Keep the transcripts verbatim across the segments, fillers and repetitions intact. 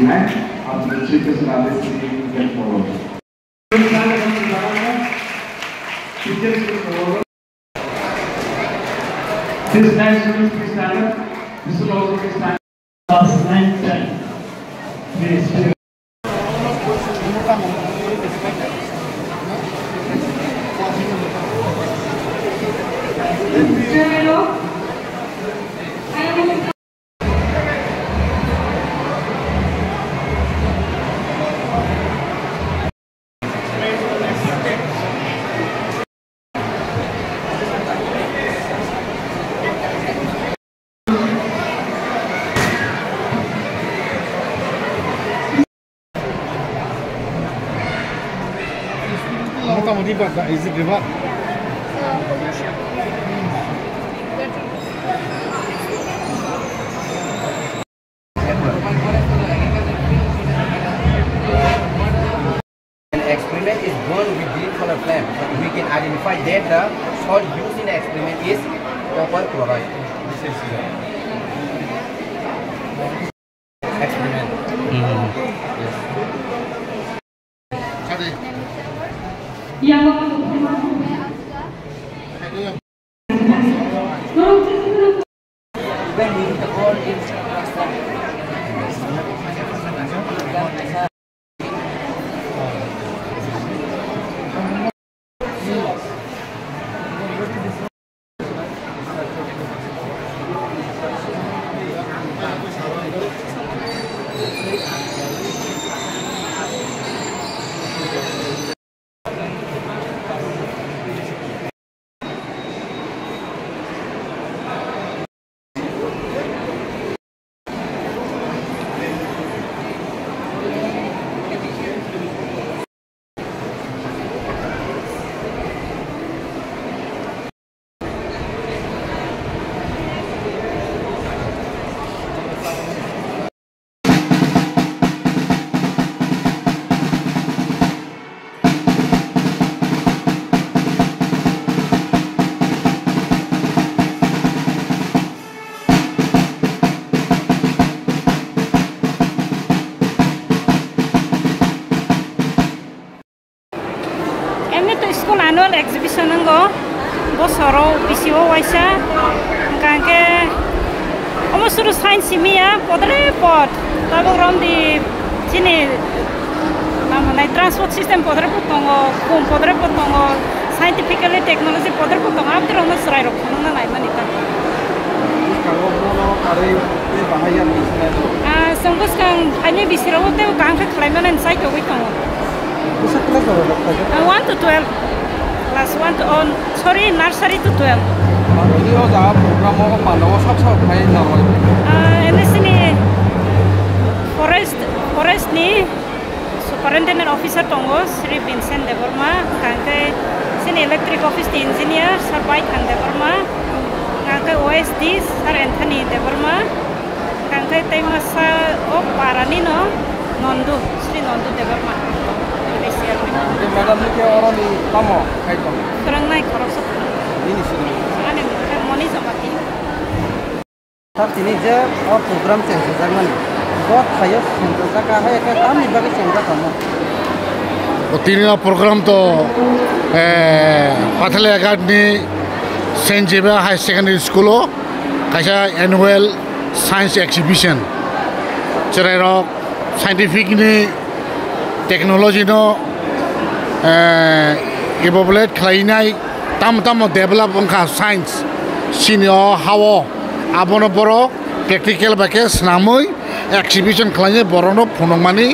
After the speakers, now let's see who can follow. This next students, please stand up. This will also be stand up. Class nine, ten. Please. মোটামুটি বাদ, ইজি ব্যাপার। An experiment is burned with green color flame. We can identify that the salt used in the experiment is copper chloride. This is experiment. Yes. Emni to school annual exhibition wngo, bosoro bisio waisa, hwnkha hwnkhe omo suru science simi ya, podre pod, tabuk romdi chini, tamo nai transport system podre pod tongo, khum podre pod tongo, scientifically technology podre pod tongo, aboni rokno chwrai rok phunukna naimani ta. Bwskango bono karwi tei bahai ya twi sinai rok. Ah, chwng bwskang phaini bisiro tei kaham khe khlai mani chai togwi tongo. Bwswk class rok rok khlaijak? Ah, one to twelve. Class one to, oh, sorry, nursery to twelve. Tini o jaga program o panda o sak sak khai noroi. Ah, ene sini forest, forest ni superintendent officer tongo, Shri Vincent Debbarma, hwnkha hwnkhe sini electric office ni engineer, Sir Baithang Debbarma, hwnkha hwnkhe O S D, Sir Anthony Debbarma, hwnkha hwnkhe tei masa o para ni no Nondu, Shri Nondu Debbarma, village chairman. Madam ni khe oro ni tamo khai tong? Kwrwng nai khoroksa. Nini sini? Ani mung khe Moni Jamatia. Sir, tini je o program chengsajakmani, bo thaio chengsajakha, hai khe tamni bagwi chengjakha mo? O tini o program to, eh, Pathalia Ghat ni Saint Xavier High Secondary School o kaisa annual science exhibition. Chwrairok scientific ni technology no, eh, evaluate khlainai, tamo tamo develop wngkha science, sini o ha o, abono borok practical bai khe swnamwi exhibition khlainai borokno phunukmani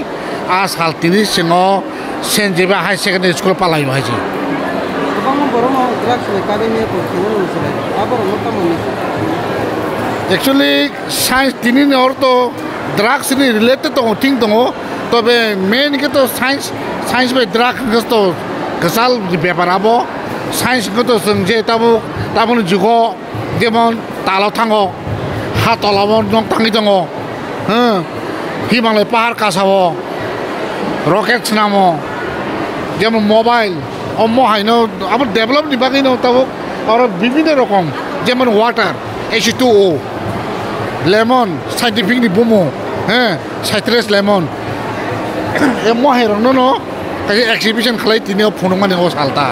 a sal tini chwng o Saint Xavier High Secondary School palai o hai se. Kwbangma borokno drugs ni kadimia tongthingmani mwchwlwi, a borokno tamo ni? Actually, science tini ni ortho drugs ni related tongo, thing tongo, tobe main khe to science, science bai drug hwnkhe to kwchal bepar abo. Science hwnkhe to chwng je tabuk, tabukni jugo jemon talo thango, ha tolao nok tangwi tongo, hmm, Himalaya pahar kasao, rocket swnamo, jemon mobile, omo haino abo develop ni bagwino tabuk oro bibhinno rokom, jemon water, H two O, lemon, scientific ni bumo, He, saitres lemon. E mohai rokno no kaisa exhibition khlai tini o phunukmani o salta.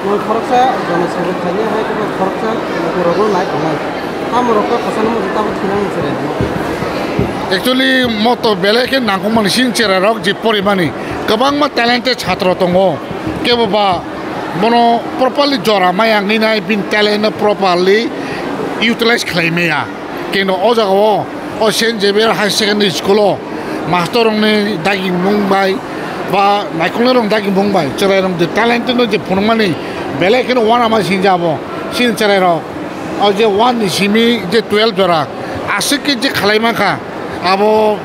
Moi khoroksa jono sabo khaini hai to khoroksa borokno nai tongnai. Tamo rokno khasano mo tabo thinang sere. Actually, mo to belai khe nangkukmani sin cherai rok je porimani. Kwbangma talented chhatro tongo. Kebo ba bono properly jora maya wngwi nai, bini talent no properly utilize khlai maya. Keno o jaga o, o Saint Xavier High Secondary School o master rokni dagimung bai ba naikolnai rok dagimung bai chwrai rok je talent no je phunukmani belai kheno uanama sinja abo chini chwrai rok. O je one ni simi je twelve jora aswk khe je khlai mankha abo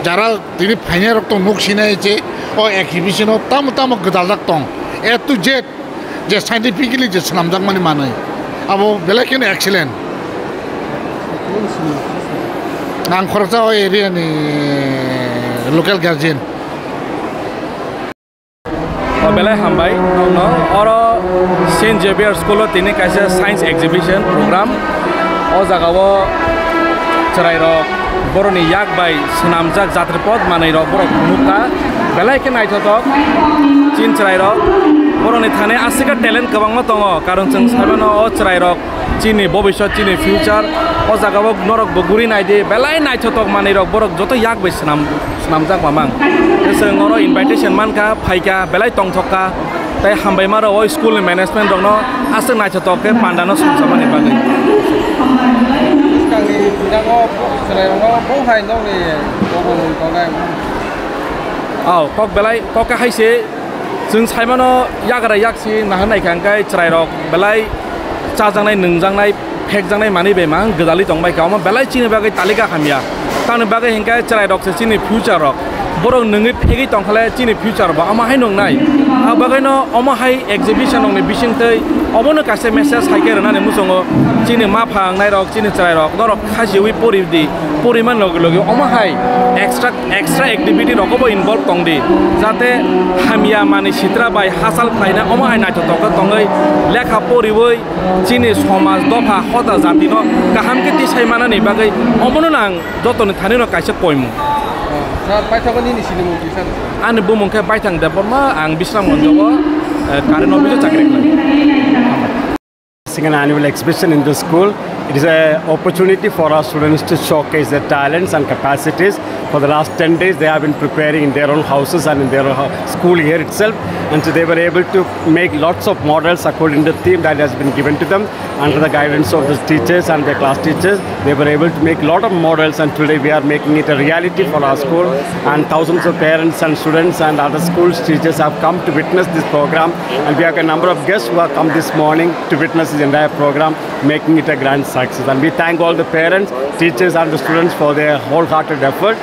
jara tini phainai rok to nuk sinai je o exhibition o tamo tamo gwdal jak tong A to Z. Je scientifically je swnamjakmani manwi, abo belai kheno excellent. Ang khoroksa o area ni local guardian. O belai hambai nokno. Oro Saint Xavier School o tini kaisa science exhibition program. O jaga o chwrai rok boroni yak bai swnamjak jatripot manwi rok borok phunukha. Belai khe naithothok chin chwrai rok. Boroni thani aswk khe talent kwbangma tongo, karon chwng saimano o chwrai rok chini bobiswt, chini future. O jaga o norok bo guri naidi, belai naithothok manwi rok borok joto yak bai swnam, swnamjak mamang. Tei chwng oro invitation mankha, phaikha, belai tongthokha. Tei hambai ma rok o school ni management rokno aswk naithothok khe panda no sumsokmani bagwi. Swkangni bidango chwrairokno bo hai nokni kobongmung tongnai. Aw, kok belai, kok khe hai se chwng saimano yagra yaksi naharnai kha hwnkhe chwrairok belai chajaknai, nwngjaknai, phekjaknai manwi bai mang gwdalwi tongbai kha, omo belai chini bagwi talika hamya. Tamoni bagwi hinkhe chwrairok se chini future rok, borok nwngwi phegwi tongkhale chini future bo omo hai nwngnai. Abo bagwino omo hai exhibition rokni bisingtwi obono kaisa message hai khe rwnani muchungo, chini mapha wngnai rok, chini chwrairok, norok khasiwi pori di, poriman logi logi omo hai extra, extra activity rogo bo involve tong di, jate hamya manwi sitra bai hachal khlaina omo hai naithothok khe tongwi lekha poriwi chini somaj, dopha, hoda, jatino kaham khe tisai manani bagwi omono nang jotoni thanino kaisa koimung. Sir, paithago nini sinimung kisa? Ani bumung khe Baithang Debbarma, ang Bisramganj o, eh, current office o chakri khlai. Hosting an annual exhibition in the school. It is an opportunity for our students to showcase their talents and capacities. For the last ten days, they have been preparing in their own houses and in their own hou-, school here itself. And so they were able to make lots of models according to the theme that has been given to them. Under the guidance of the teachers and the class teachers, they were able to make a lot of models, and today we are making it a reality for our school. And thousands of parents and students and other schools, teachers have come to witness this program. And we have a number of guests who have come this morning to witness this entire program, making it a grand success. And we thank all the parents, teachers, and the students for their wholehearted effort.